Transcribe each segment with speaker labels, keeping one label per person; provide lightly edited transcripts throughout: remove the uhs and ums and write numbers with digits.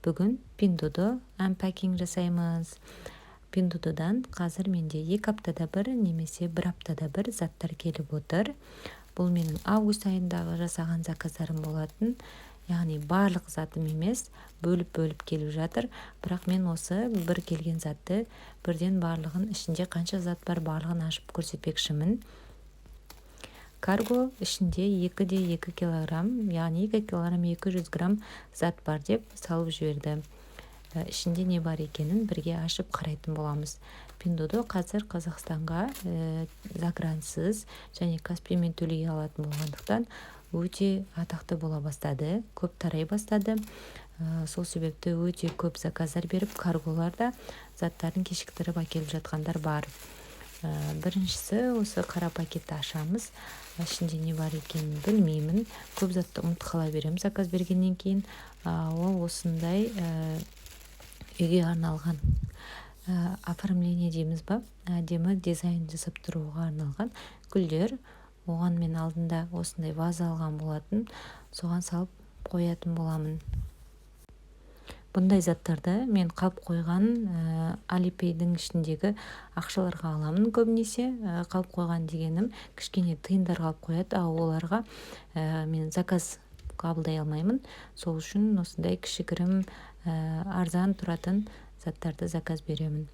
Speaker 1: Бүгін Pinduoduo unpacking жасаймыз. Pinduoduoдан қазір менде 2 аптада бір немесе бір аптада бір заттар келіп отыр. Бұл менің август айындағы жасаған заказдарым болатын, яғни барлық затым емес, бөліп-бөліп келіп жатыр. Бірақ мен осы бір келген затты бірден барлығын, ішінде қанша зат бар, барлығын ашып көрсетпекшімін. Карго ішінде 2,2 килограмм, яғни 2 килограмм 200 грамм зат бар деп салып жіберді. Ішінде не бар екенін бірге ашып қарайтын боламыз. Пиндуодуо қазір Қазақстанға загрансыз және Каспиймен төлей алатын болғандықтан, өте атақты бола бастады, көп тарай бастады. Сол себепті өте көп заказдар беріп, карголар да заттарын кешіктіріп әкеліп жатқандар бар. Біріншісі осы қара пакетті ашамыз. Ішінде не бар екенін білмеймін, көп затты ұмытып қала беремін заказ бергеннен кейін. Ол осындай үйге арналған оформление дейміз ба, әдемі дизайн жасап тұруға арналған гүлдер. Оған мен алдында осындай ваза алған болатын, соған салып қоятын боламын. Бұндай заттарды мен қалып қойған Алипейдің ішіндегі ақшаларға аламын көбінесе. Қалып қойған дегенім, кішкене тиындар қалып қояды, ал оларға мен заказ қабылдай алмаймын. Сол үшін осындай кішігірім арзан тұратын заттарды заказ беремін.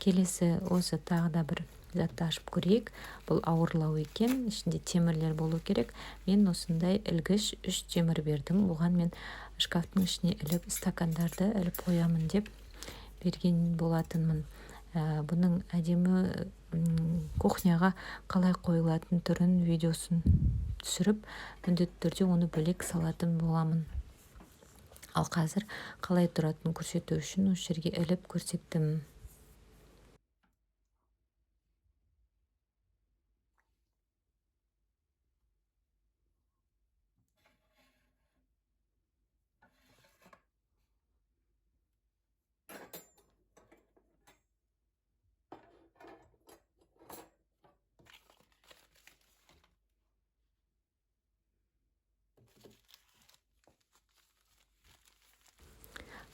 Speaker 1: Келесі осы тағы да бір затты ашып көрейік. Бұл ауырлау екен, ішінде темірлер болу керек. Мен осындай ілгіш, үш темір бердім. Оған мен шкафтың ішіне іліп, стакандарды іліп қоямын деп берген болатынмын. Бұның әдемі кухняға қалай қойылатын түрін, видеосын түсіріп, міндетті түрде оны бөлек салатын боламын. Ал қазір қалай тұратынын көрсету үшін осы жерге іліп көрсеттім.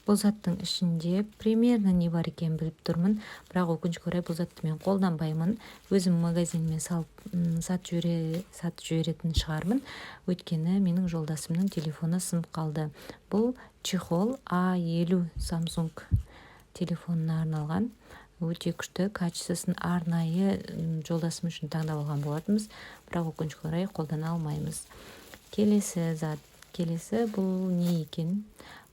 Speaker 1: Бұл заттың ішінде примерно не бар екенін біліп тұрмын, бірақ, өкінішке орай, бұл затты мен қолданбаймын. Өзім магазиніме салып, сатып жіберетін шығармын, өйткені менің жолдасымның телефоны сынып қалды. Бұл чехол A50 Samsung телефонына арналған, өте күшті качествосын арнайы жолдасым үшін таңдап алған болатынбыз, бірақ, өкінішке орай, қолдана алмаймыз. Келесі зат. Келесі бұл не екен?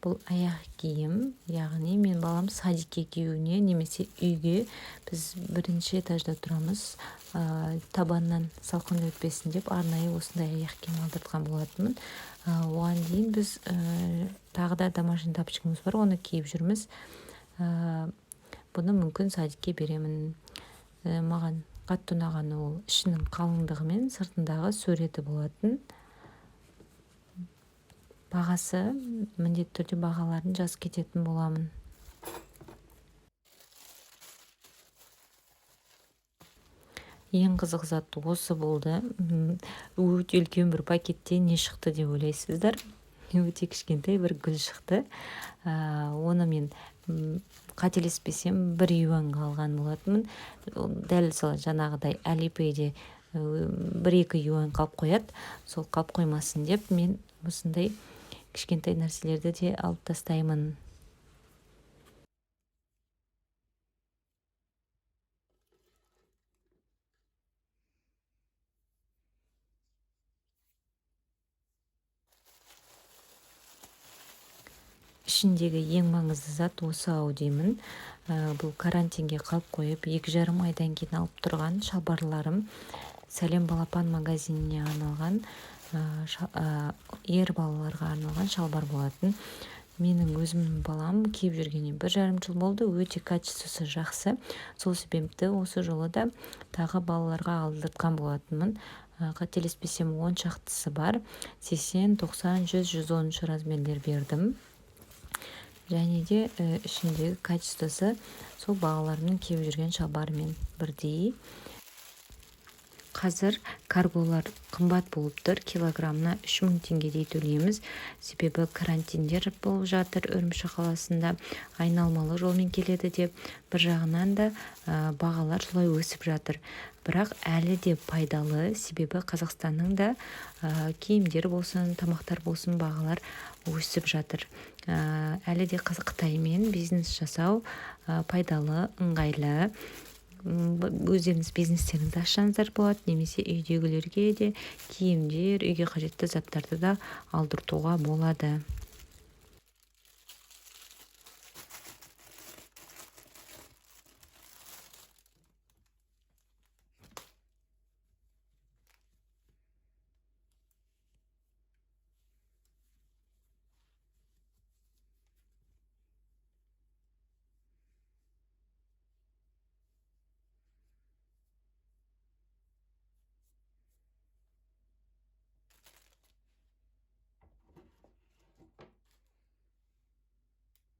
Speaker 1: Бұл аяқ киім, яғни мен балам садикке киюіне немесе үйге, біз бірінші этажда тұрамыз, табаннан салқын өтпесін деп арнайы осындай аяқ киім алдыртқан болатынмын. Оған дейін біз тағы да домашний тапочкамыз бар, оны киіп жүрміз. Бұны мүмкін садикке беремін. Маған қатты ұнағаны ол ішінің қалыңдығы мен сыртындағы суреті болатын. Бағасы, міндетті түрде бағаларын жазып кететін боламын. Ең қызық зат осы болды. Өте үлкен бір пакетте не шықты деп ойлайсыздар? Өте кішкентай бір гүл шықты. Оны мен, қателеспесем, 1 юаньға алған болатынмын. Дәл сол жаңағыдай Алипейде 1-2 юань қалып қояды, сол қалып қоймасын деп мен осындай кішкентай нәрселерді де алып тастаймын. Ішіндегі ең маңызды зат осы ау деймін. Бұл карантинге қалып қойып, 2,5 айдан кейін алып тұрған шалбарларым. Сәлем Балапан магазиніне арналған, ер балаларға арналған шалбар болатын. Менің өзімнің балам киіп жүргеніне 1,5 жыл болды, өте качествосы жақсы. Сол себепті осы жолы да тағы балаларға алдыртқан болатынмын. Қателеспесем, 10 шақтысы бар, 80, 90, 100, 110-размерлер бердім. Және де ішіндегі качествосы сол балаларымның киіп жүрген шалбарымен бірдей. Қазір карголар қымбат болып тұр, килограммына 3000 теңгедей төлейміз, себебі карантиндер болып жатыр Үрімші қаласында, айналмалы жолмен келеді деп. Бір жағынан да бағалар солай өсіп жатыр, бірақ әлі де пайдалы, себебі Қазақстанның да киімдер болсын, тамақтар болсын, бағалар өсіп жатыр. Әлі де Қытаймен бизнес жасау пайдалы, ыңғайлы. Өздеріңіз бизнестеріңізді ашсаңыздар болады немесе үйдегілерге де киімдер, үйге қажетті заттарды да алдыртуға болады.